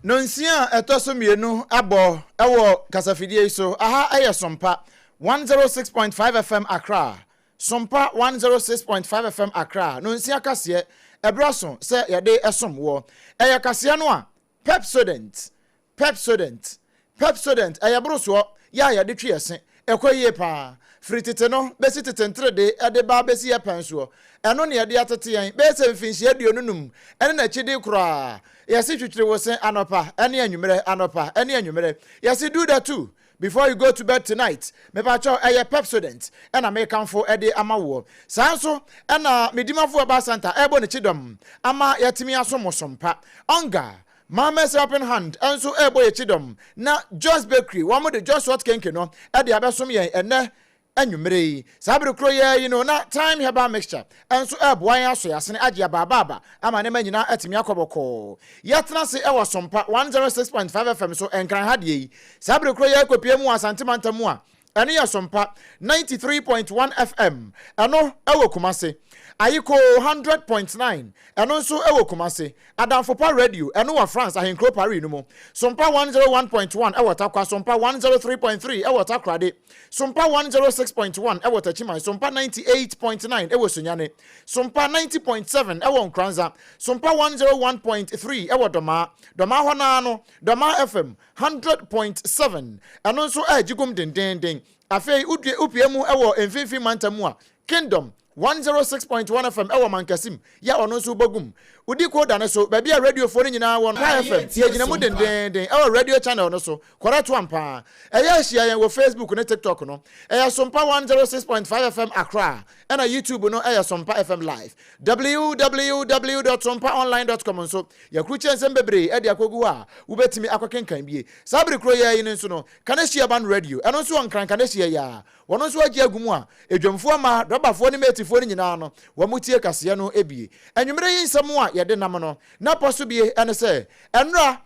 Nonsia a ɛtɔ so mmienu abɔ wɔ kasafidie yi so. Aha yɛ Sompa 106.5 FM Accra. Sompa 106.5 FM Accra. Nonsia kaseɛ, ɛberɛ aso sɛ yɛde som woɔ. Ɛyɛ kaseɛ no a Pepsodent, Pepsodent, Pepsodent, ɛyɛ borosoɔ yɛ a yɛde twe yɛ se. Ɛkɔ yie paa. Firi tete no bɛsi tete nterede de ba bɛsi yɛ pɛn soɔ. Ɛno na yɛde atete yɛn bɛyɛ sɛ mfinhyia 25 ne n'akyidi koraa. Yɛse twitwiri wo se anɔpa ne anwummerɛ, anɔpa ne anwummerɛ. Yɛse do the two before you go to bed tonight. Mepakyɛw, ɛyɛ Pepsodent na mekamfo de ama woɔ. Saa nso na me dimafo Herbal Centre ɛrebɔ ne kyidɔm ama yɛatumi asom wo som pa. Onga, Mama's Helping Hand nso rebɔ yɛn kyidɔm, na Joyce Bakery, wɔde Joyce Hot Kenke no de abɛsom yɛn ɛnnɛ anwummere yi. Saa bere koro yi ara yi no, na Thyme Herbal Mixture nso reboa yɛn asɔ yɛn asene agye abaabaaba ama nneɛma nyinaa atumi akɔ bɔkɔɔ. Yɛatena ase wɔ Sompa 106.5 FM so Nkran ha deɛ yi. Saa bere koro yi ara kɔpue mu wɔ Asante mantam mu a, ɛno yɛ Sompa 93.1 FM, ɛno wɔ Kumase. Ayikoo 100.9, ɛno nso wɔ Kumase. Adamfo Pa Radio, ɛno wɔ France ahenkuro Paris no mu. Sompa 101.1 wɔ Tarkwa, Sompa 103.3 wɔ Takoradi, Sompa 106.1 wɔ Techiman, Sompa 98.9 wɔ Sunyani, Sompa 90.7 wɔ Nkoranza, Sompa 101.3 wɔ Dɔmaa, Dɔmaa hɔ no ara no, Dɔmaa FM 100.7, ɛno nso regye gum dendeenden. Afei wodue wopue mu wɔ Mfinfini Mantam mu a, Kingdom 106.1 FM wɔ Mankasim yɛ ɔno nso bɔ gum. Wodi Koda no so, baabi a radiofoɔ no nyinaa wɔ no, Paa FM, yɛgyina mu dendeenden wɔ radio channel no so, kɔrɛto ampa. Ɛyɛ a hyia yɛn wɔ Facebook ne TikTok no, ɛyɛ Sompa 106.5 FM Accra, ɛna YouTube no yɛ Sompa FM Live. Www dot sompaonline dot com nso, yɛakrukyɛ nsɛm bebree de akɔgu hɔ a wobɛtumi akɔkenkan bie. Saa bere koro yi ara yi no nso no, Kaneshie Urban Radio, ɛno nso wɔ Nkran Kaneshie yi ara, Wɔn nso agye agu mu a, adwamfoɔ mmaa, drɔbafoɔ ne meetifoɔ no nyinaa no, wɔtie kaseɛ no bie. Anwummerɛ yi nsɛm a yɛde nam no, n'apɔ so bie ne sɛ, ɛnnora,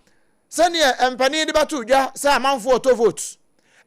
sɛdeɛ mpanin de bɛtoo dwa sɛ amanfoɔ retɔ vote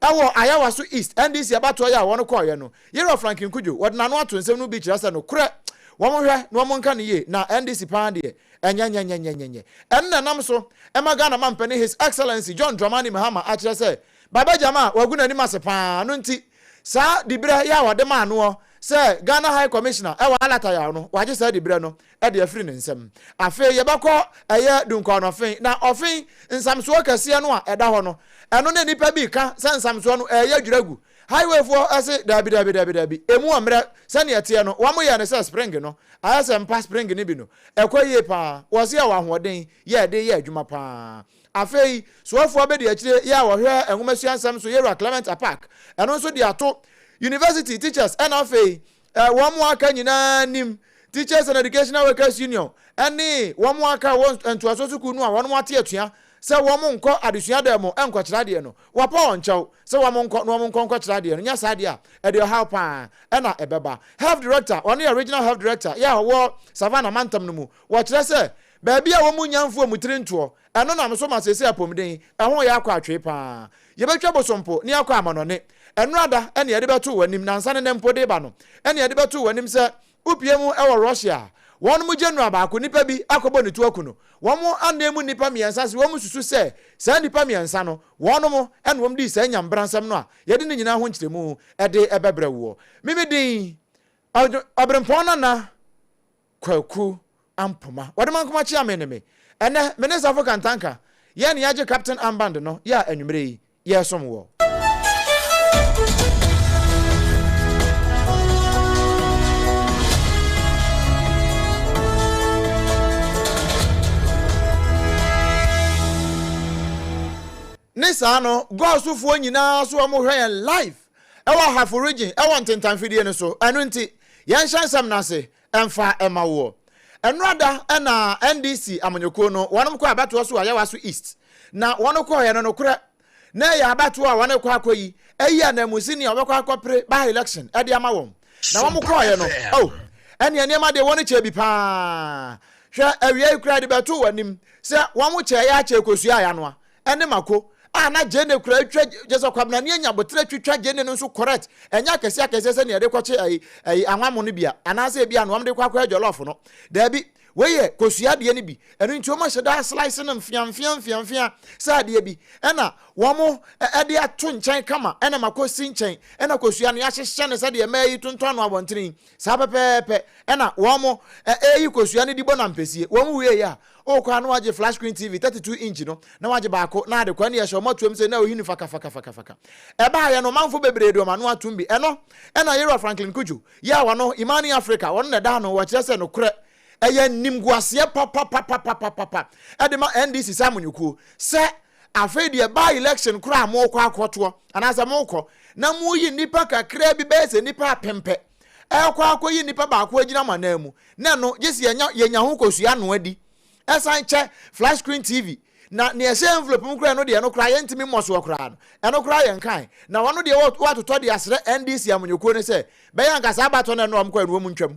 wɔ Ayawaso East NDC abatoɔ yi a wɔn kɔeɛ no, Yerah Franklin Cudjoe, wɔde n'ano ato nsɛm no bi kyerɛ sɛ nokorɛ wɔn hwɛ na wɔn nka no yie na NDC paa deɛ ɛnyɛnyɛnyɛnyɛnyɛ. Ɛno na ɛnam so ma Ghana mampanin His Excellency John Dramani Mahama akyerɛ sɛ Baba Gyama a wagu n'anim ase paa no nti, saa diberɛ yi a wɔde maa noɔ sɛ Ghana High Commissioner wɔ Alatayaw no, wagye saa diberɛ no de afiri ne nsam. Afei yɛbɛkɔ ɛyɛ Dunkwa Ɔnɔfen, na Ɔfen nsamsoɔ kɛseɛ no a ɛda hɔ no, ɛno ne nnipa bi reka sɛ nsamsoɔ no ɛreyɛ dwira agu. Highway foɔ se daabi daabi daabi daabi, ɛmu ɔmmerɛ sɛdeɛ ɛteɛ no, wɔyɛɛ no sɛ spring no, ayɛ sɛ mpa spring no bi no, ɛkɔ yie paa, wɔse ɛwɔ ahoɔden yɛ de yɛ adwuma paa. Afei, soafoɔ abadiakyire yi a ɔhwɛ nwomasua nsɛm so, Yewura Clement Apaak, ɛno nso de ato University teachers ɛna afei wɔn a aka nyinaa nim, Teachers and Educational Workers Union ɛne wɔn a aka wɔ ntoasoɔ sukuu no a wɔn ate atua sɛ wɔn nkɔ adesua dan mu nkɔkyerɛ adeɛ no, wɔapa wɔn kyɛw sɛ wɔn nkɔ na wɔn nkɔ nkɔkyerɛ adeɛ no, nyɛ saa deɛ a ɛde ɔhaw paa ɛna ɛbɛba. Health Director, ɔno yɛ Regional Health Director yɛ a ɔwɔ Savannah mantam no mu, wɔkyerɛ sɛ baabi a wɔn nnya mfuo wɔn tiri ntoɔ, Ɛno nam so ma seesei apɔmuden ɛho yɛ akɔ atwee paa. Yɛbɛtwa bosompo ne akɔ amanɔne. Ɛnora da ɛne yɛde bɛto w'anim, nansa ne nɛ mpo de ba no ɛne yɛde bɛto w'anim sɛ wopue mu ɛwɔ Russia a, wɔn mo general baako nipa bi akɔbɔ ne tuo aku no. Wɔn anan mu nnipa mmiɛnsa se wɔn susu sɛ saa nnipa mmiɛnsa no wɔn mo ɛna wɔn dii saa nyambransɛm no a yɛde ne nyinaa ho nkyerɛmu ɛde ɛbɛbrɛ woɔ. Mimi din Ɔbrempɔn Nana. Kwaku Ampoma. Wɔde Mankoma kyea me ne me. Ɛnnɛ, me ne Safo Kantanka, yɛn na yɛagye Captain Armband no yɛ a anwummere yi, yɛresom woɔ. Ne saa no, Gɔɔsofoɔ nyinaa nso wɔhwɛ yɛn live ɛwɔ Ahafo Region ɛwɔ ntentanfidie no so. Ɛno nti, yɛnhyɛ nsɛm no ase Ɛmfa mma woɔ. Ɛnora da na NDC amanyɔkuo no wɔnom kɔɔ abatoɔ so wɔ Ayawaso East. Na wɔn kɔɔeɛ no nokorɛ na ɛyɛ abatoɔ a wɔn rekɔ akɔ yi ayi ananmusini a ɔbɛkɔ akɔpere by election de ama wɔn. Na wɔn kɔɔeɛ no oh ɛneɛ nneɛma deɛ wɔn kyɛɛ bi paa. Hwɛ awia yi koraa de bɛtoo wɔn anim sɛ wɔn kyɛɛ yɛ akyɛ kosua a yɛanoa ɛne mako a na gyeene kura atwa gye sɛ kwabena ne anya botere twitwa gyeene no nso correct ɛnyɛ akɛseɛ akɛseɛ sɛ nea yɛde kɔkye ayi ayi anwammo no bia anaasɛ ebi a na wɔn de kɔ akɔyɛ jollof no daabi. Wei yɛ kosua adeɛ no bi, ɛno nti wɔahyɛ da aslice no mfeamfea mfeamfea sɛ adeɛ bi, ɛna wɔde ato nkyɛn kama, ɛna mako si nkyɛn, ɛna kosua no yɛahyehyɛ no sɛdeɛ mmaa yi tontɔn no abɔntene yi, saa pɛpɛɛpɛ ɛna wɔn ɛyi kosua no di bɔ no ampesie. Wɔn wieɛ a, wokɔ a na wagye flat screen TV 32 inch no, na wagye baako na ade kɔ, ɛne ɛhyɛ wɔn atuam sɛ na ohi no fakafakafakafaka. Ɛbaayɛ no, ɔmanfo bebree de wɔn ano atom bi. Ɛno ɛna Yewura Franklin Cudjoe, yɛ a wɔno, Imani Africa, wɔno na ɛda ano, wɔkyerɛ sɛ nokorɛ, ɛyɛ animguaseɛ papapapapapapa ɛde ma NDC sɛ amanyɔkuo sɛ afei deɛ by election koraa mokɔ akɔtoɔ anaasɛ mokɔ na moyi nnipa kakraa bi bɛyɛ sɛ nnipa apempɛ ɛkɔ akɔyi nnipa baako agyina mo anan mu na ɛno gye sɛ yɛnya yɛnya ho kosua ano adi ɛsan kyɛ flat screen TV na nea ɛhyɛ envelope mu koraa ɛno deɛ ɛno koraa yɛntumi mmɔ soɔ koraa no ɛno koraa yɛn kan na wɔn deɛ wɔatotɔ de asrɛ NDC amanyɔkuo no sɛ bɛyɛ anka saa abatɔ no ɛno wɔn kɔ ɛno wɔn ntwam.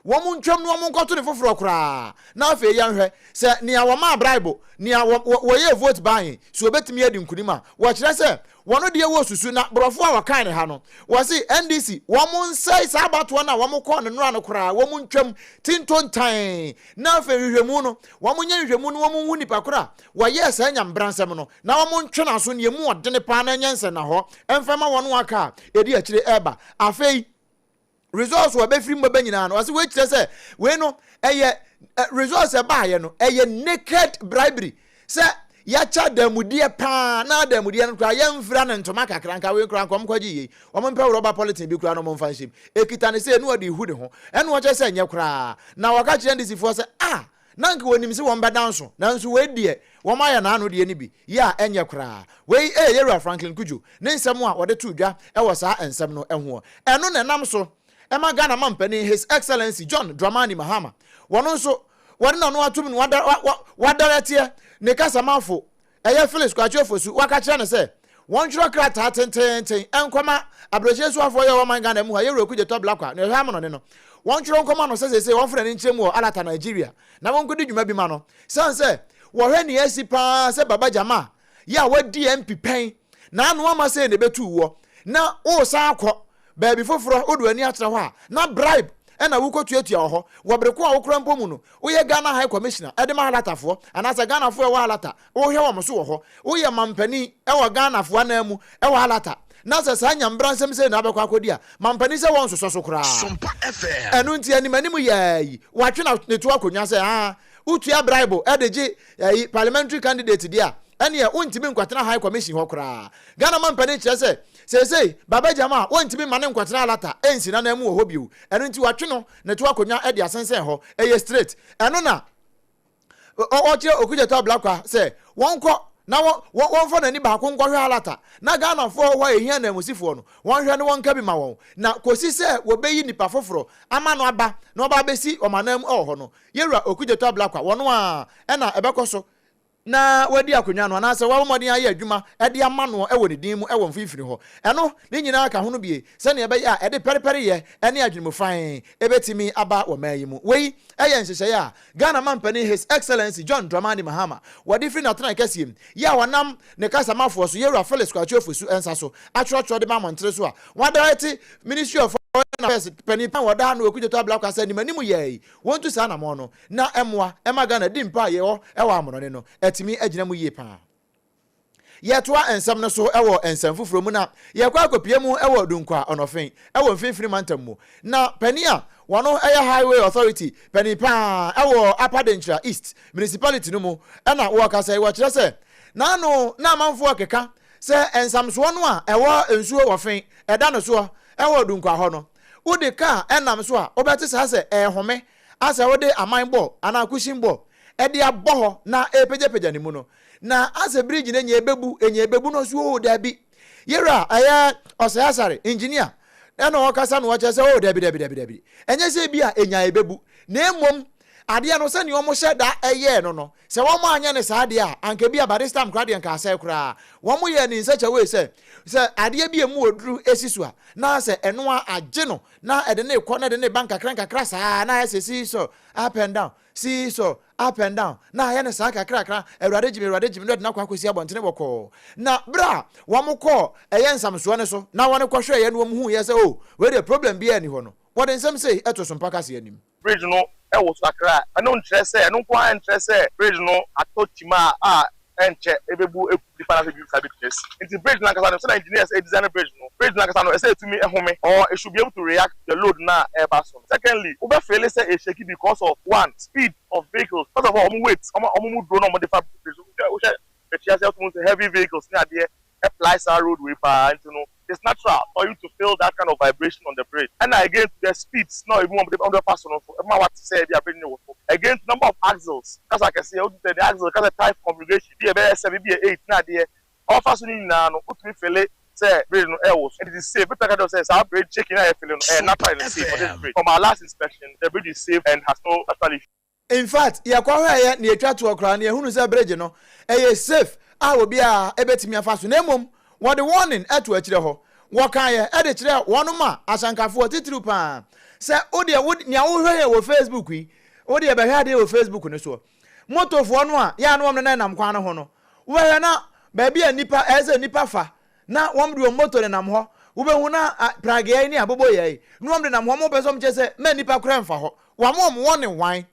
Wɔn ntwam na wɔnkɔto no foforɔ koraa, na afei yɛnhwɛ sɛ nea wɔmaa bribe, nea wɔyɛɛ vote buying, sɛ wɔbɛtumi adi nkunim a. Wɔkyerɛ sɛ wɔn deɛ wɔsusu, na borɔfo a wɔkae no ha no, wɔse NDC wɔn nsɛe saa abatoɔ no a wɔkɔɔ no nnora no koraa, wɔn ntwam tintontan, na afei nhwehwɛmu no, wɔnyɛ nhwehwɛmu na wɔnhu nipa korɔ a wɔyɛɛ saa nyambransɛm no, na wɔntwe n'aso nea emu ɔdene paa na ɛnyɛ nsɛnnahɔ mfa ma wɔn a aka a ɛdi akyire ɛreba. Afei. Results wɔ bɛfiri mu bɛba nyinaa no, ɔse wei kyerɛ sɛ wei no ɛyɛ results ɛbaayɛ no ɛyɛ naked bribery, sɛ yɛakyɛ adamudeɛ paa na adamudeɛ no koraa yɛmfira no ntoma kakra nka wei koraa nka wɔn kɔgye yei, wɔn mpɛ rɔba polythene bi koraa na wɔn mfa nhyɛm ekita ne sɛ ɛnu ɔde ihu ne ho, ɛna wɔkyerɛ sɛ nyɛ koraa na wɔka kyerɛ NDC foɔ sɛ ah na anka wɔnim sɛ wɔbɛda nso, nanso wei deɛ wɔayɛ n'ano deɛ no bi yɛ a ɛnyɛ koraa. Wei yɛ Yɛwura Franklin Cudjoe ne nsɛm a wɔde too dwa wɔ saa nsɛm no hoɔ. Ɛno na ɛnam so ma Ghana mampanin His Excellency John Dramani Mahama, wɔno nso wɔde n'ano atom no wadarɛteɛ ne kasamafo Ɛyɛ Felix Kwakye Ofosu waka kyerɛ no sɛ wɔntwerɛ krataa tenteenten nkɔma abrɛkyire soafoɔ yɛ ɔwɔ man Ghana mu ha Yɛwura Okudzeto Ablakwa na ɛhwɛ amonɔne no. Wɔntwerɛ nkɔma no sɛ seesei wɔmfa n'ani nkyerɛ mu wɔ Alata Nigeria na wɔnkɔdi dwuma bi ma no. Sane sɛ wɔhwɛ nea asi paa sɛ Baba Jamal yɛ a wadi MP pɛn na ano ama sei na ɛbɛtu woɔ na woresan akɔ baabi foforɔ wode w'ani akyerɛ hɔ a na bribe na wokɔtuatua wɔ hɔ wɔ bere ko a wokora mpo mu no woyɛ Ghana High Commissioner de ma Halatafoɔ anaasɛ Ghanafoɔ a ɛwɔ Halata wohwɛ wɔn so wɔ hɔ woyɛ mampanin wɔ Ghanafoɔ anan mu wɔ Halata na sɛ saa nyambra nsɛm sei na abɛkɔ akɔdi a mampanin sɛ wɔnsosɔ so koraa. Sompa FM. Ɛno nti anim anim yɛɛ yi watwe na ne to akonnwa sɛ aa wotua bribe de gye ɛyi parliamentary candidate deɛ a ɛneɛ wontumi nkɔtena High Commission hɔ koraa. Ghana mampanin kyerɛ sɛ seesei Baba Gyama a wɔntumi mma no nkɔtena Alata nsi n'anan mu wɔ hɔ bio. Ɛno nti watwe no ne to akonnwa de asensɛn hɔ. Ɛyɛ straight. Ɛno na ɔkyerɛ Okudzeto Ablakwa sɛ wɔnkɔ na wɔmfa n'ani baako nkɔhwɛ Alata na Ghanafoɔ wɔ hɔ a ɛhia ananmusifoɔ no wɔnhwɛ na wɔnka bi ma wɔn. Na kɔsi sɛ wɔbɛyi nipa foforɔ ama no aba na waba abɛsi wɔn anan mu wɔ hɔ no, Yɛwura Okudzeto Ablakwa wɔn a ɛna ɛbɛkɔ so na wadi akonnwa no anaasɛ wabɔ mmɔden ayɛ adwuma de ama no wɔ ne din mu wɔ mfimfini hɔ. Ɛno ne nyinaa ka ho no bie sɛnea ɛbɛyɛ a ɛde pɛrepɛreyɛ ne adwene fann bɛtumi aba wɔ man yi mu. Wei yɛ nhyehyɛeɛ a Ghana Mampanin His Excellency John Dramani Mahama wɔde firi n'atenae kɛseɛ mu yi a wɔnam ne kasamafoɔ so Yɛwura Felix Kwakye Ofosu nsa so atwerɛtwerɛ de ma mmɔntere so a wɔadarete Ministry of Foreign Affairs panin a wɔda ano Okudzeto Ablakwa sɛ anim anim yɛɛ yi wɔntu saa anamɔn no na ɛmmoa ɛma Ghana di mpa a yɛwɔ wɔ amonɔne no atumi agyina mu yie paa. Yɛtoa nsɛm no so wɔ nsɛm foforɔ mu na yɛkɔ akɔpie mu wɔ Dunkwa Ɔnɔfen wɔ Mfimfini Mantam mu. Na panin a wɔno yɛ Highway Authority panin paa wɔ Upper Denkyira East Municipality no mu na wɔkasa yi, wɔkyerɛ sɛ n'ano na amanfoɔ keka sɛ nsamsoɔ no a ɛwɔ nsuo wɔ fe ɛda no soɔ wɔ Dunkwa hɔ no, wode kaa nam so a wobɛte saa sɛ ɛrehome asɛ wode aman bɔɔl anaa kusin bɔɔl de abɔ hɔ na ɛrepagyapagya ne mu no, na asɛ bridge no nya ɛbɛbu, nya ɛbɛbu no ɔso oo daabi. Yɛwura ɛyɛ Ɔsɛe Asare, engineer, ɛna ɔkasa na ɔkyerɛ sɛ oo daabi daabi daabi daabi, ɛnyɛ sɛ bi a ɛnya ɛbɛbu, na mmom adeɛ no sɛdeɛ wɔn hyɛ da ɛyɛɛ no no, sɛ wɔn anyɛ no saa deɛ a, anka bi a by this time koraa deɛ nka asɛe koraa. Wɔn yɛɛ no in such a way sɛ, sɛ adeɛ bi a ɛmu ɔduru ɛsi so a, na sɛ ɛno ara agye no na ɛde no rekɔ na ɛde no reba nkakra nkakra saa na ayɛ sɛ seesaw up and down, seesaw up and down, na ayɛ no saa kakrakra, Awurade gye me, Awurade gye me, na ɔde no akɔ akɔsi abɔntene bɔkɔɔ. Na berɛ a wɔn kɔɔ ɛyɛ nsamsoɔ no so na wɔn kɔhwɛeɛ na wɔn huiɛ sɛ oh, wei deɛ problem biara nni hɔ no, wɔde nsɛm sei to so mpakaseɛ anim. Bridge no Ɛwɔ so kakra a, ɛno nkyerɛ sɛ, ɛno nko ara nkyerɛ sɛ bridge no atɔ kyima a ɛnkyɛ ɛbɛbu agu nipa no ase biribi saa bɛtumi asi. Nti bridge no ankasa no, sɛdeɛ engineers design bridge no, bridge no ankasa no, ɛsɛ ɛtumi home or it should be able to react to the load no a ɛreba so no. Secondly, wobɛ feel sɛ ɛshake because of one, speed of vehicles. First of all, wɔn weight, wɔn mu duro na wɔde fa bridge no. Wohwɛ akyi ase a, wotumi hu sɛ heavy vehicles ne adeɛ ply saa road wei paa, nti no it's natural for you to feel that kind of vibration on the bridge. Ɛna again, to the speeds na ebi wɔn de wɔn bɛfa so no nso, ɛma wate sɛ ebi a bridge no wɔ so. Again, to number of axles, kasa kɛseɛ, wotu sɛ the axle kasa type configuration bi yɛ bɛyɛ seven, bi yɛ eight na adeɛ ɔfa so no nyinaa no, wotumi feel sɛ bridge no ɛwɔ so. And it is safe. Bɛtumi aka kyerɛ sɛ saa bridge shaking a yɛ feel no ɛyɛ natural and safe for this bridge. From our last inspection, the bridge is safe and has no structural issue. In fact, yɛkɔhwɛeɛ na yɛtwa toɔ koraa no, yɛhunu sɛ bridge no, ɛyɛ safe a obiara bɛtumi afa so. Na mmom, wɔde warning to akyire hɔ. Wɔkaeɛ de kyerɛɛ wɔnom a asankafoɔ titiriw pa ara sɛ, wo deɛ, wo, nea wohwɛ yɛn wɔ Facebook yi, wo deɛ bɛhwɛ adeɛ wɔ Facebook no soɔ. Motofoɔ no a yɛ a na wɔn nenam kwan no ho no, wobɛhwɛ na baabi a nnipa, ɛyɛ sɛ nnipa fa, na wɔn de wɔn moto nenam hɔ, wobɛhu na pragea yi ne aboboyaa yi, na wɔn denam hɔ, wɔn pɛ sɛ wɔn kyerɛ sɛ mɛ nnipa koraa mfa hɔ. Wɔn wɔn wɔn ne one,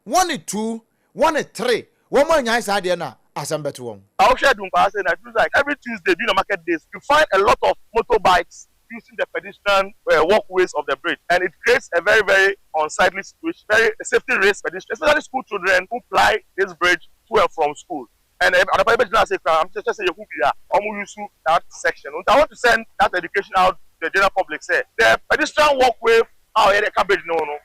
wɔn ne two, wɔn ne three, wɔn anyae saa adeɛ no a, asɛm bɛto wɔn. Wohwɛ Dunkwa ase na it looks like every Tuesday during the market days you find a lot of motorbikes using the pedestrian walkways of the bridge, and it creates a very, very unsightly situation, very safety risk pedestrians, especially school children who ply this bridge to and from school. And anɔpa yi bɛgyina ase koraa, kyerɛ sɛ yɛhu bi a wɔn use that section. Nti I want to send that education out to the general public sɛ the pedestrian walkway a ɔyɛ de ka bridge no ho no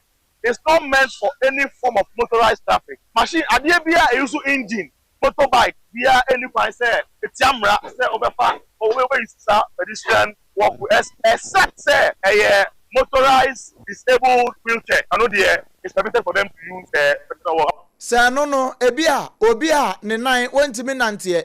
is not meant for any form of motorized traffic. Machine adeɛ biara a ɛuse engine, motorbike biara nni kwan sɛ ɛtia mmara sɛ wobɛfa wobɛ use saa pedestrian walkway, except sɛ ɛyɛ motorized disabled wheelchair, ɛno deɛ it's permitted for them to use the pedestrian walkway. Sɛ ɛno no, ebia obi a ne nan ontumi nnanteɛ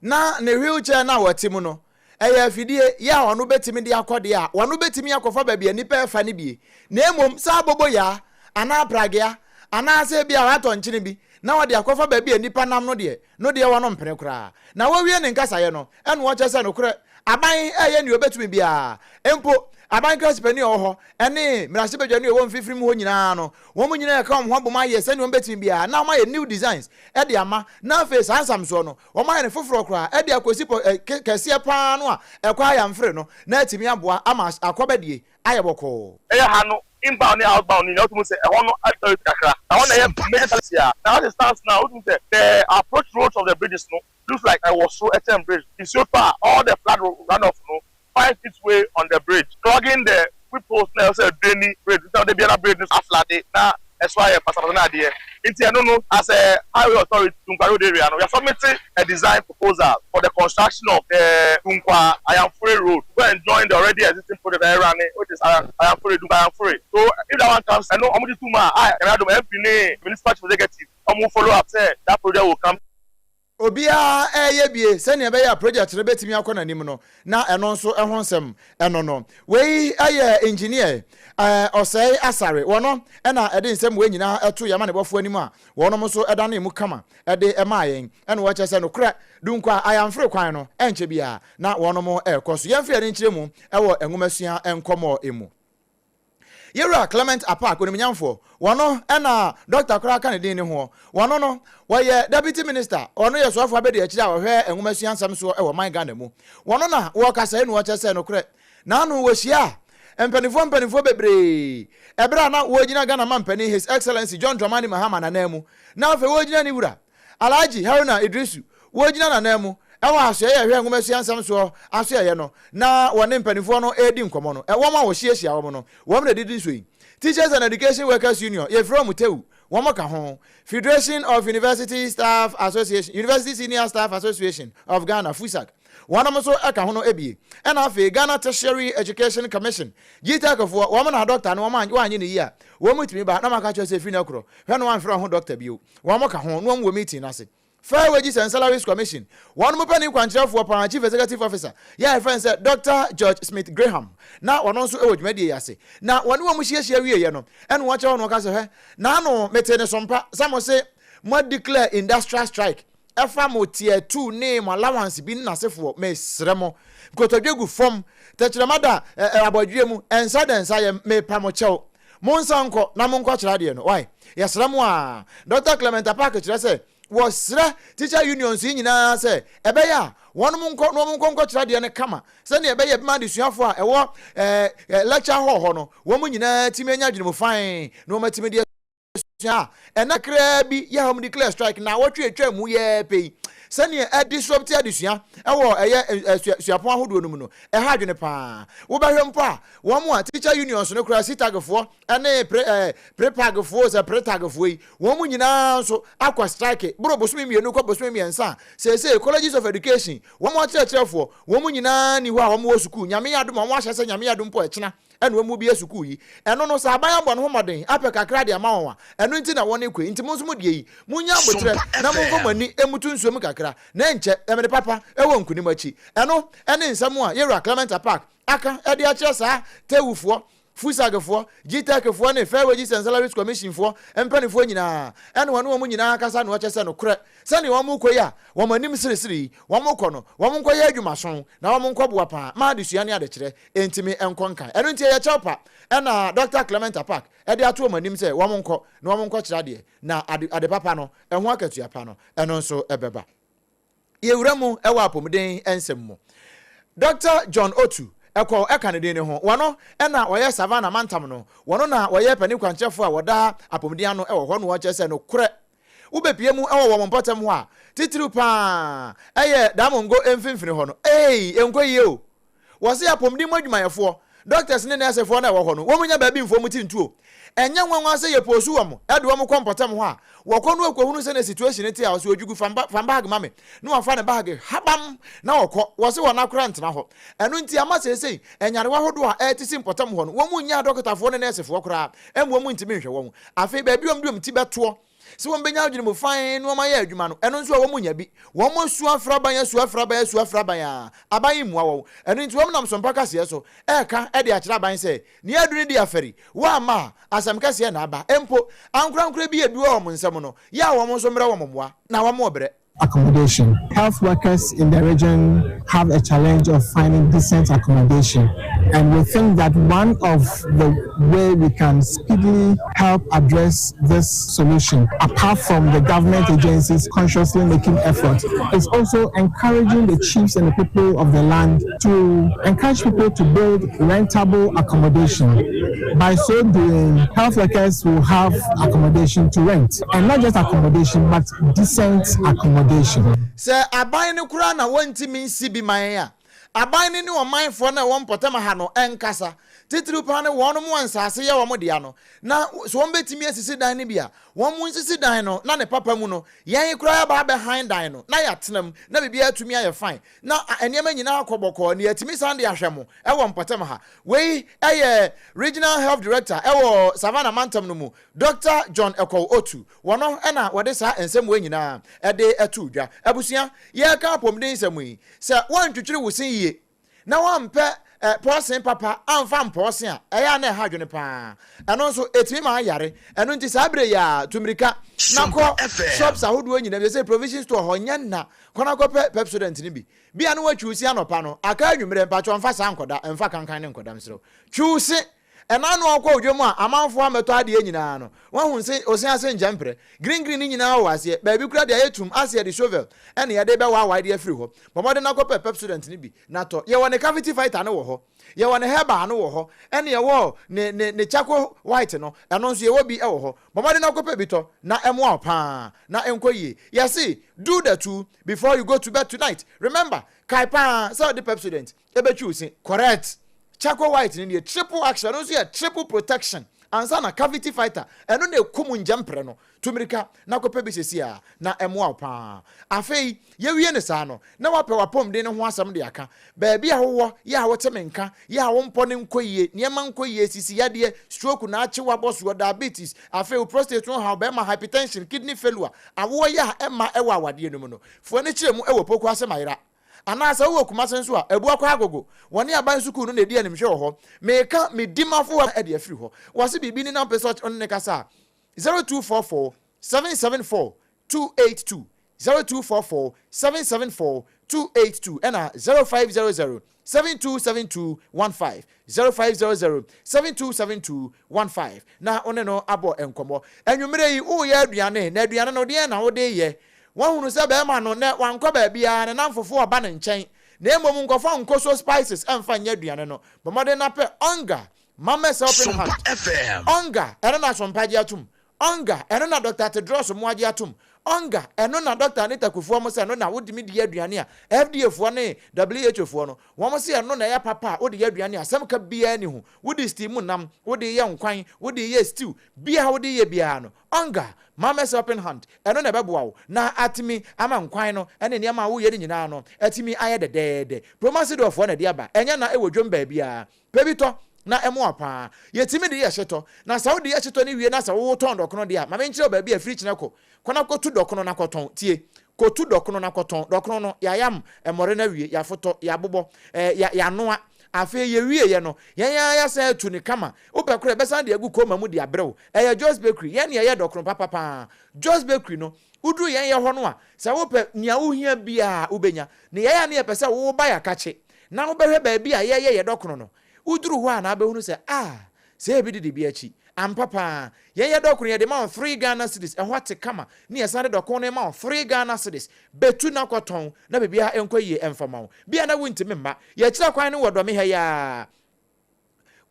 na ne wheelchair no a ɔte mu no, ɛyɛ afidie yɛ a ɔno bɛtumi de akɔ deɛ a, ɔno bɛtumi akɔfa baabi a nnipa refa no bie. Na mmom sɛ aboboyaa anaa pragea anaasɛ ebia watɔ nkyene bi na ɔde akɔfa baabi a nnipa nam no deɛ, no deɛ wɔno mpene koraa. Na wɔwie ne nkasaeɛ no, ɛna ɔkyerɛ sɛ nokorɛ, aban reyɛ nea ɔbɛtumi biara, mpo aban krasipanin a ɔwɔ hɔ ne mmarahyɛbadwani a ɔwɔ mfimfini mu hɔ nyinaa no, wɔn nyinaa reka wɔn ho abom ayɛ sɛnea wɔbɛtumi biara na wɔayɛ new designs de ama, na afei saa nsamsoɔ no, wɔayɛ no foforɔ koraa de akɔsi pɔ kɛseɛ pa ara no a ɛkɔ ayamfere no, na atumi aboa ama akɔbadie ayɛ bɔkɔɔ. Ɛyɛ ha no, inbound ne outbound no nyinaa, wotumi hu sɛ ɛhɔ no atɔ kakra. Ɛhɔ na ɛyɛ major challenge a. Na as it stands now, wotumi hu sɛ the approach roads of the bridges no looks like ɛwɔ soro kyɛn bridge. Nsuo tɔ a, all the flood run off no finds its way on the bridge, clogging the whip holes na ɛwɔ sɛ ɛdraini bridge no. Nti na da biara bridge no so aflade na ɛso ayɛ basabasa ne adeɛ. Nti ɛno no, as a highway authority, Dunkwa road area no, yɛasubmit a design proposal for the construction of the Dunkwa Ayanfuri road to go and join the already existing project a yɛrunne, which is Ayanfuri, Dunkwa Ayanfuri. So if that one comes, ɛno wɔgye tom a, a Nyame adom, MP ne Municipal Chief Executive wɔn follow up sɛ that project will come. Obiara reyɛ bie sɛnea ɛbɛyɛ a project no bɛtumi akɔ n'anim no, na ɛno nso ho nsɛm ɛno no. Wei yɛ engineer Ɔsɛe Asare, wɔno na ɛde nsɛm wei nyinaa to yɛn amanebɔfoɔ anim a wɔnom nso danee mu kama de maa yɛn. Ɛna wɔkyerɛ sɛ nokorɛ Dunkwa Ayamfere kwan no ɛnkyɛ biara na wɔnom rekɔ so. Yɛmfa yɛn ani nkyerɛ mu wɔ nwomasua nkɔmmɔ mu. Yɛwura Clement Apaak, onimunyamfoɔ, wɔno na dɔkta koraa ka ne din ne hoɔ. Wɔno no, wɔyɛ Deputy Minister, ɔno yɛ soafoɔ abɛdiakyire a ɔhwɛ nwomasua nsɛm soɔ wɔ man Ghana mu. Wɔno na wɔkasa yi na wɔkyerɛ sɛ nokorɛ, naano wɔhyiaa mpaninfoɔ mpaninfoɔ bebree ɛberɛ a na wɔgyina Ghana mampanin His Excellency John Dramani Mahama n'ananmu, na afei wɔgyina ne wura Alhaji Haruna Iddrisu, wɔgyina n'ananmu wɔ asoɛeɛ a ɛhwɛ nwomasua nsɛm soɔ asoɛeɛ no na wɔne mpanimfoɔ no redi nkɔmmɔ no. Wɔn a wɔhyiahyia wɔn no, wɔn na ɛdidi so yi, Teachers and Education Workers Union, yɛfrɛ wɔn TEWU, wɔn ka ho, Federation of University Staff Association, University Senior Staff Association of Ghana, FUSAG, wɔnom nso ka ho no bie. Ɛna afei Ghana Tertiary Education Commission, GTEC foɔ, wɔn na dɔkta no wɔn wɔanye no yie a, wɔn tumi ba na wɔaka kyerɛ sɛ firi no korɔ, hwɛ na wɔamfrɛ wɔn ho dɔkta bio. Wɔn ka ho na wɔn wɔ meeting no ase. Fair Wages and Salaries Commission, wɔn mu panin kwankyerɛfoɔ paa, Chief Executive Officer, yɛ a yɛfrɛ no sɛ Dɔkta George Smith Graham, na ɔno nso wɔ dwumadie yi ase. Na wɔne wɔn hyiahyia wieeɛ no, ɛna wɔkyerɛ wɔn wɔka sɛ, hwɛ, naano metee ne so mpa sɛ mo se mo declare industrial strike ɛfa mo tier 2 ne mo allowance bi ne n'asefoɔ, mesrɛ mo, nkotodwe gu fam, tɛkyerɛma da abɔdweɛ mu, nsa da nsa yam, mepa mo kyɛw. Monsan nkɔ na monkɔkyerɛ adeɛ no. Wai? Yɛsrɛ mo aa. Dɔkta Clement Apaak kyerɛ sɛ wɔsrɛ teacher unions yi nyinaa sɛ ɛbɛyɛ a wɔnom nkɔ na wɔn nkɔ nkɔkyerɛ adeɛ no kama sɛdeɛ ɛbɛyɛ ɛbɛma adesuafoɔ a ɛwɔ ɛɛ lecture hall hɔ no wɔn nyinaa atumi anya adwene mu fann na wɔn atumi de asua a ɛna kakraa bi yɛ a wɔn declare strike na awɔtwe atwa mu yɛ pɛ yi sɛdeɛ ɛdisrupt adesua ɛwɔ ɛyɛ suapɔn ahodoɔ no mu no ɛha adwene paa. Wobɛhwɛ mpo a, wɔn a teacher unions no koraa, CETAG-foɔ ne pre ɛɛ PREPAG-foɔ sɛ PRETAG-foɔ yi, wɔn mu nyinaa nso akɔ strike boro bosome mmienu kɔ bosome mmiɛnsa a seesei colleges of education wɔn akyerɛkyerɛfoɔ wɔn mu nyinaa nni hɔ a wɔn wɔ sukuu. Nyame yɛ adom a wɔn ahyɛ sɛ Nyame yɛ adom mpo a ɛkyena ɛna wɔn mu bue sukuu yi. Ɛno no, sɛ aban abɔ ne ho mmɔden apɛ kakra de ama wɔn a, ɛno nti na wɔn rekɔ yi. Nti mo nso mo deɛ yi, monnya aboterɛ na momfa mo ani mmutu nsuo mu kakra, na ɛnkyɛ, mmere papa wɔ nkonim akyi. Ɛno ne nsɛm a Yɛwura Clement Apaak aka de akyerɛ saa Tewufoɔ, FUSAGfoɔ, GTECfoɔ ne Fair Wages and Salaries Commissionfoɔ mpaninfoɔ nyinaa. Ɛna wɔne wɔn nyinaa akasa na wɔkyɛ sɛ nokorɛ, sɛdeɛ wɔn rekɔ yi a wɔn anim seresere yi, wɔn rekɔ no, wɔn nkɔyɛ adwumason na wɔn nkɔboa paa ma adesua ne adekyerɛ ntumi nkɔ nkan. Ɛno nti ɛyɛ kyɛw pa na Dɔkta Clement Apaak de ato wɔn anim sɛ wɔn nkɔ na wɔn nkɔkyerɛ adeɛ na ade ade papa no, ɛho akatua pa no, ɛno nso bɛba. Yɛwura mu wɔ apɔmuden nsɛm mu. Dɔkta John Otu, ɛkɔ ɛka ne din no ho, wɔno na ɔyɛ Savannah mantam no, wɔno na wɔyɛ panin kwankyerɛfoɔ a wɔda apɔmuden ano wɔ hɔ na wɔkyerɛ sɛ nokorɛ wobɛpue mu wɔ wɔn mpɔtam hɔ a, titiriw pa ara ɛyɛ Damongo mfimfini hɔ no, ei, ɛnkɔ yie o. Wɔse apɔmuden mu adwumayɛfoɔ, doctors ne nursefoɔ no a ɛwɔ hɔ no, wɔn nnya baabi mfa wɔn ti nto o. Ɛnyɛ nwanwa sɛ yɛpoosu wɔn de wɔn kɔ mpɔtam hɔ a, wɔkɔ no wɔkɔhunu sɛdeɛ situation no te a, ɔse Odwugu fa fa bag ma me, na wafa ne bag habam na ɔkɔ. Wɔse wɔn akora ntena hɔ. Ɛno nti ama seesei nyarewa ahodoɔ a ɛretisi mpɔtam hɔ no, wɔn nnya adɔkotafoɔ ne nursefoɔ koraa mma wɔn ntumi nhwɛ wɔn. Afei baabi a wɔde wɔn ti bɛtoɔ sɛ wɔbɛnya adwene mu fann na wɔayɛ adwuma no, ɛno nso a wɔnnya bi. Wɔasu afra aban, asu afra aban, asu afra aban a, aban mmua wɔn. Ɛno nti wɔnam sompa kaseɛ so reka de akyerɛ aban sɛ, nea adu no di afɛri, wɔamma a, asɛm kɛseɛ na aba. Mpo, ankorankorɛ bi a ebi wɔ wɔn nsam no, yɛ a wɔn nso mmrɛ wɔn mmoa, na wɔbrɛ. Accommodation. Health workers in the region have a challenge of finding decent accommodation, and we think that one of the way we can speedily help address this solution, apart from the government agencies consciously making effort, is also encouraging the chiefs and the people of the land to encourage people to build rentable accommodation. By so doing, health workers will have accommodation to rent, and not just accommodation, but decent accommodation. Sɛ aban no koraa na wɔntumi nsi bi ma yɛn a, aban no ne ɔmanfoɔ no a ɛwɔ mpɔtam ha no nkasa, titiriw paa ne wɔnom a nsaase yɛ wɔn dea no, na sɛ wɔbɛtumi asisi dan no bi a, wɔn nsisi dan no na ne papa mu no, yɛn koraa yɛaba abɛhan dan no na yɛatena mu na biribiara atumi ayɛ fine na nneɛma nyinaa akɔ bɔkɔɔ na yɛatumi san de ahwɛ mo wɔ mpɔtam ha. Wei yɛ Regional Health Director wɔ Savannah mantam no mu, Dɔkta John Ekow Otu. Wɔno na wɔde saa nsɛm wei nyinaa de too dwa. Abusua, yɛreka apɔmuden nsɛm yi, sɛ woantwitwiri wo se yie na woampɛ pɔɔsen papa amfa ampɔɔ se a, ɛyɛ a na ɛha adwene pa ara. Ɛno nso, ɛtumi ma ayare. Ɛno nti saa berɛ yi ara, tu mmirika na kɔ shops ahodoɔ nyinaa mu. Seesei provision store hɔ nyɛ nna, kɔ na kɔpɛ Pepsodent no bi. Bi a na woatwi wo se anɔpa no, aka anwummerɛ, mpakyɛw mfa saa nkɔda, mfa kankan no nkɔda, mesrɛ wo. Twi wo se. Ɛna ano a ɔkɔ dwam a amanfoɔ ammɛtɔ adeɛ nyinaa no, woahu se ose ase nkyɛmprɛ, green green no nyinaa wɔ aseɛ, baabi koraa deɛ ayɛ tumm ase yɛde shovel ɛna yɛde bɛwaawae de afiri hɔ. Bɔ mmɔden na kɔpɛ Pepsodent no bi na tɔ. Yɛwɔ ne cavity fighter no wɔ hɔ, yɛwɔ ne herbal no wɔ hɔ, ɛna yɛwɔ ne ne ne charcoal white no, ɛno nso yɛwɔ bi wɔ hɔ. Bɔ mmɔden na kɔpɛ bi tɔ na ɛmmoa wo paa na ɛnkɔ yie. Yɛse do the two before you go to bed tonight. Remember, kae paa sɛ wode Pepsodent ɛbɛtwi wo se. Correct! Charcoal white no deɛ triple action, ɛno nso yɛ triple protection ansa na cavity fighter, ɛno na ɛkum ngyɛmprɛ no. Tu mmirika na kɔpɛ bi seesei ara na ɛmmoa wo paa. Afei yɛwie no saa no, na woapɛ w'apɔmuden no ho asɛm de aka. Baabi a wowɔ, yɛ a wote me nka, yɛ a wo mpɔ no nkɔ yie, nneɛma nkɔ yie, sisi yadeɛ, stroke na akye wo abɔsoɔ, diabetes, afei wo prostate ho haw, bɛrima hypertension, kidney failure, awoɔ yɛ a ɛmma ɛwɔ awadeɛ no mu no, fa w'ani kyerɛ mu wɔ Pokuase Mayera. Anaa sɛ wowɔ Kumase nso a, Abuakwa Agogo, wɔne aban sukuu no na ɛdi animhwɛ wɔ hɔ. Meka me dimafo de afiri hɔ. Wɔse biribi ni na wopɛ sɛ ɔne no kasa a, 0244 774 282, 0244 774 282 ɛna 0500 7272 15, 0500 7272 15 na wo ne no abɔ nkɔmmɔ. Anwummerɛ yi woreyɛ aduane, na aduane no deɛn na wode yɛ? Woahunu sɛ barima no nnɛ wankɔ baabiara, ne nnamfofoɔ reba ne nkyɛn, na mmom nkɔfa nkoso spices mfa nyɛ aduane no. Bɔ mmɔden na pɛ Onga Mama's Helping Sompa Hand. FM. Onga, ɛno na Sompa gye atom. Onga, ɛno na Dɔkta Tedros mo agye atom. Onga, ɛno na Dɔkta Anita Kufuor mo sɛ ɛno na wotumi de yɛ aduane a FDA foɔ ne WHO foɔ no, wɔn se ɛno na ɛyɛ papa a wode yɛ aduane a asɛm ka biara nni ho. Wode steam nam, wode yɛ nkwan, wode yɛ stew, biara wode yɛ biara no, Onga, Mama's Helping Hand, ɛno na ɛbɛboa wo na atumi ama nkwan no ne nneɛma a woreyɛ no nyinaa no atumi ayɛ dɛdɛɛdɛ. Promasidor foɔ na ɛde aba, ɛnyɛ na ɛwɔ dwom baabiara. Pɛ bi tɔ, na ɛmoa paa. Yɛtumi de yɛ hyetɔ. Na sɛ wode yɛ hyetɔ no wie na sɛ wotɔn dɔkono deɛ a, ma menkyerɛ wo baabi a firi kyena kɔ. Kɔ na kɔtu dɔkono na kɔtɔn. Tie! Kɔtu dɔkono na kɔtɔn. Dɔkono no, yɛayam mmɔre no awie, yɛafotɔ, yɛabobɔ, ɛɛ, yɛ, yɛanoa. Afei yɛwieeɛ no, yɛn ara yɛasan atu no kama. Wopɛ koraa a, yɛbɛsan de agu kɔma mu de abrɛ wo. Ɛyɛ Joyce Bakery. Yɛn na yɛyɛ dɔkono papa paa. Joyce Bakery no, woduru yɛn yɛ hɔ no a, sɛ wopɛ nea wohia biara, wobɛnya. Na yɛn a na yɛpɛ sɛ woba yɛn akakye na wobɛhwɛ baabi a yɛyɛ yɛn dɔkono no, woduru hɔ a na wobɛhunu sɛ, ah, sɛ ebi didi bi akyi. Ampa paa, yɛn yɛ dɔkono yɛde ma wo three Ghana cedis, ɛhɔ te kama, ne yɛsan de dɔkono no ma wo three Ghana cedis, bɛtu na kɔtɔn na biribiara nkɔ yie mfa ma wo. Bi a na wontumi mma. Yɛkyerɛ kwan no wɔ Dɔme ha yi ara.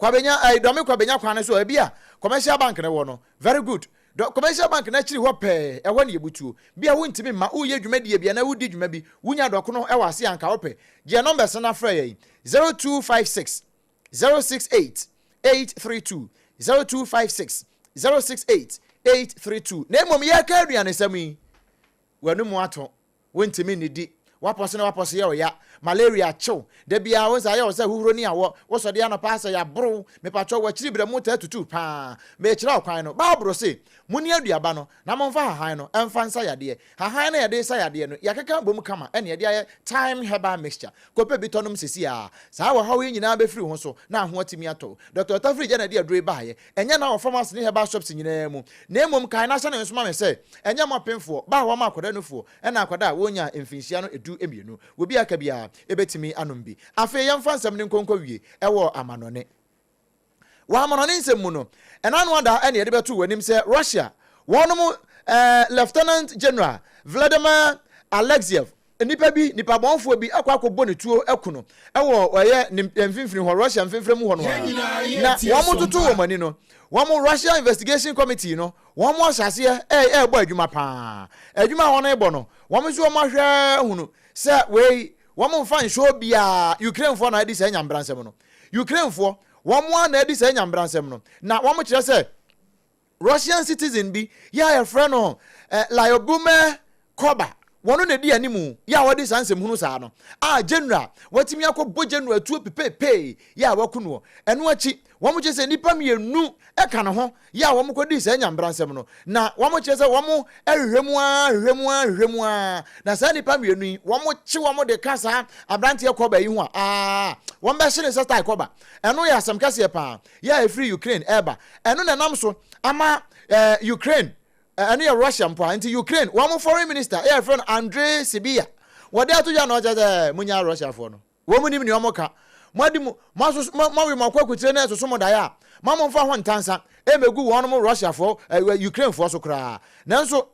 Kwabenya ɛyi Dɔme Kwabenya kwan no so ebi a commercial bank no wɔ no very good dɔ commercial bank no akyiri hɔ pɛɛ ɛhɔ ne yɛbutuo bi a wontumi mma woyɛ dwumadie bi anaa wodi dwuma bi wonya dɔkono ɛwɔ ase a nka wopɛ gyeɛ numbers no na frɛ yɛn 0256 068 832 0256 068 832 na mmom yɛka aduanesɛm yi w'anum ato Wontumi nnidi. W'apɔso ne w'apɔso yɛ wo ya. Malaria kye wo. Da biara wo nsa yɛ wo sɛ huhuro ne awɔ. Wosɔ deɛ anɔpa a sɛ yɛaboro wo. Mepakyɛw, w'akyiri berɛ mu taa tutu paa. Merekyerɛ wo kwan no. Bible se, Monni aduaba no, na momfa hahan no mfa nsa yadeɛ. Hahan no a yɛde resa yadeɛ no, yɛakeka abom kama na yɛde ayɛ Thyme Herbal Mixture. Kɔpɛ bi tɔ nom seesei ara. Saa ɔhaw yi nyinaa bɛfiri wo ho so na ho atumi atɔ wo. Dɔkta Otafiri Gya na ɛde aduro yi baeɛ. Ɛnyɛ na wɔ pharmacy ne herbal shops nyinaa mu. Na mmom kae na hyɛ no nso ma me sɛ, ɛnyɛ mo apemfoɔ, ba a wɔama akwadaa nufoɔ, ɛna akwadaa a wɔnyaa mfinhyia no du mmienu. Obi a aka biara bɛtumi anom bi. Afei yɛmfa nsɛm no nkɔ nkɔwie wɔ amanɔne. Wɔ amanɔne nsɛm mu no, ɛna ano ada na yɛde bɛto w'anim sɛ Russia wɔnom eh, Lieutenant General Vladimir Alexiev Nnipa bi, nnipa bɔnfoɔ bi akɔ akɔbɔ ne tuo aku no wɔ ɛyɛ ne mfimfini hɔ, Russia mfimfini mu hɔ no ara. Na wɔn toto wɔn ani no, wɔn Russia Investigation Committee no, wɔn ahyɛ aseɛ ɛrebɔ adwuma paa. Adwuma a wɔn rebɔ no, wɔn nso wɔn ahwɛ hunu sɛ wei wɔn mfa nhyɛ obiara. Ukrainefoɔ na adi saa nyambransɛm no. Ukrainefoɔ, wɔn ara na adi saa nyambransɛm no. Na wɔn kyerɛ sɛ Russian citizen bi yɛ a yɛfrɛ no Lyubimir Korba, wɔno na ɛdi animu yɛ a wɔde saa nsɛm hunu saa no a General watumi akɔ bɔ General tuo pepeepee yɛ a waku noɔ. Ɛno akyi wɔn kyerɛ sɛ nnipa mmienu ka ne ho yɛ a wɔn kɔdii saa nyambra nsɛm no na wɔn kyerɛ sɛ wɔn hwehwɛ mu ara hwehwɛ mu ara hwehwɛ mu ara na saa nnipa mmienu yi wɔn kye wɔn de ka saa aberanteɛ Korba yi ho a aa wɔn bɛhye ne sɛ style Korba. Ɛno yɛ asɛm kɛseɛ paa. yɛ a ɛfiri Ukraine ɛreba. Ɛno na ɛnam so ama eh, Ukraine, ɛno yɛ Russia mpo a, nti Ukraine, wɔn foreign minister yɛ ɛfrɛ no Andrei Sibiya, wɔde ato dwa na ɔkyerɛ sɛ munya Russiafoɔ no, wɔn nim nea wɔn ka. Moadi mo, moasoso, mo, moawe mo akɔ akutire na ɛsoso mo daeɛ a, ma momfa ho ntansa ɛmmɛgu wɔn mo Russiafoɔ, eh, Ukrainefoɔ so koraa. Nanso,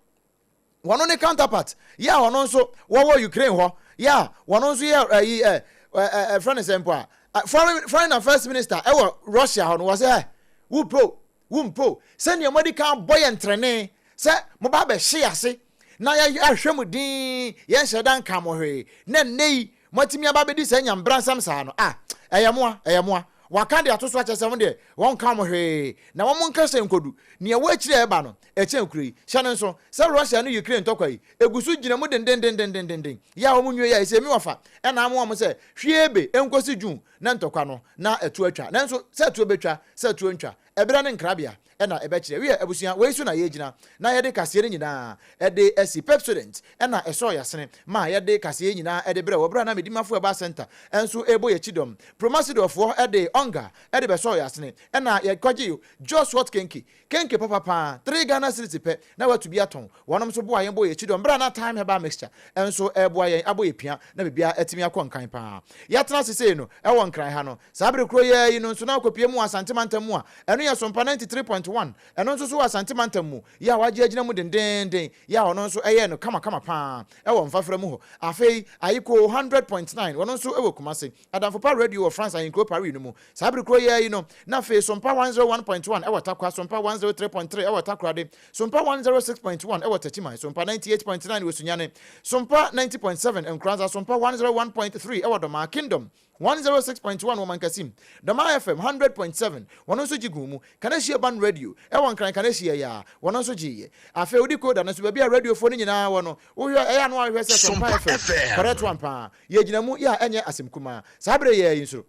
wɔn ne counterpart yɛ a ɔno nso wɔwɔ Ukraine hɔ yɛ a wɔn nso yɛ ɛyi ɛ ɛ ɛfrɛ ne sɛ mpo a foreign foreign affairs minister ɛwɔ Russia hɔ no wɔ sɛ ɛ wumpo wumpo sɛnea mo adi kan bɔ yɛn trenee sɛ mo ba abɛhye ase na yɛahwɛ mo din yɛn hyɛ da nka mo hwee na nnɛ yi moatumi aba abɛdi saa nyambransɛm saa no a ɛyɛ moa ɛyɛ moa waka de ato so akyɛ sɛ wɔn deɛ wɔn nka wɔn hwee na wɔn nka sɛ nkodu nea ɛwɔ akyiri a ɛba no Ɛkyɛn kuro yi. Hyɛ no nso sɛ Russia ne Ukraine ntɔkwa yi, ɛgu so gyina mu dendendendendenden. Yɛ a wɔn nwie yɛ a, ɛsɛ mi wɔfa ɛna ama wɔn sɛ hwie be ɛnkɔsi June na ntɔkwa no na ɛto atwa. Nanso sɛ ɛtoɔ bɛtwa, sɛ ɛtoɔ ntwa, Ɛberɛ ne nkrabea na ɛbɛkyerɛ. Wiɛ, abusua, wei so na yɛgyina na yɛde kaseɛ no nyinaa de asi. Pepsodent na ɛsɔɔ yɛasene ma yɛde kaseɛ yi nyinaa de brɛ wɔ berɛ a na Medimafo Herbal Centre nso rebɔ yɛn kyidɔm. Promasidorfoɔ de Onga de bɛsɔɔ yɛasene na yɛkɔgyee Jos Hot Kenke, kenke papa paa, 3 Ghana cedis pɛ na watu bi atɔn. Wɔnom nso boaa yɛn bɔɔ yɛn kyidɔm berɛ a na Thyme Herbal Mixture nso reboa yɛn abɔ yɛn pia na biribiara atumi akɔ nkan paa. Yɛatena ase sei no wɔ Nkran ha no, Saa bere koro yi ara yi no nso na ɔkɔpue mu wɔ Asante mantam mu a ɛno yɛ Sompa 93.1, ɛno nso so wɔ Asante mantam mu yi a wagye agyina mu dendeenden yi a ɔno nso ɛyɛɛ no kamakama pa ara wɔ Mfafra mu hɔ. Afei Ayikoo 100.9, ɔno nso wɔ Kumasi. Adamfo Pa Radio wɔ France ahenkuro Paris no mu. Saa bere koro yi ara yi no na afei Sompa 101.1 wɔ Tarkwa, Sompa 103.3 wɔ Takoradi, Sompa 106.1 wɔ Techiman, Sompa 98.9 wɔ Sunyani, Sompa 90.7 Nkoranza, Sompa 101.3 wɔ Dormaa, Kingdom 106.1 wɔ Mankasim, Dɔmaa FM 100.7, wɔn nso gye guu mu. Kaneshie Ban Radio wɔ Nkran Kaneshie yɛ a, wɔn nso gyeeɛ. Afei wodi Koda no nso, baabi a radiofoɔ no nyinaa wɔ no, wohwɛ, ɛyɛ a na woahwehwɛ sɛ Sompa FM, correct one paa. Yɛgyina mu yɛ a ɛnyɛ asɛm kumaa. Saa berɛ yi ara yi nso,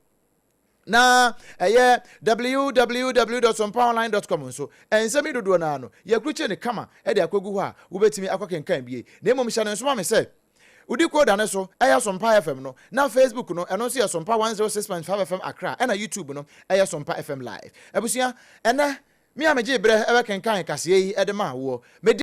na ɛyɛ www dot sompaonline dot com nso, nsɛm yi dodoɔ no ara no, yɛakrukyire no kama de akɔgu hɔ a wobɛtumi akɔkenkan bie. Na mmom hyɛ no nso ma me sɛ, Wodi Koda no so yɛ Sompa FM no, na Facebook no, ɛno nso yɛ Sompa 106.5 FM Accra, ɛna YouTube no yɛ Sompa FM Live. Abusua, ɛnnɛ, me a megyee berɛ bɛkenkan kaseɛ yi de maa woɔ, medi.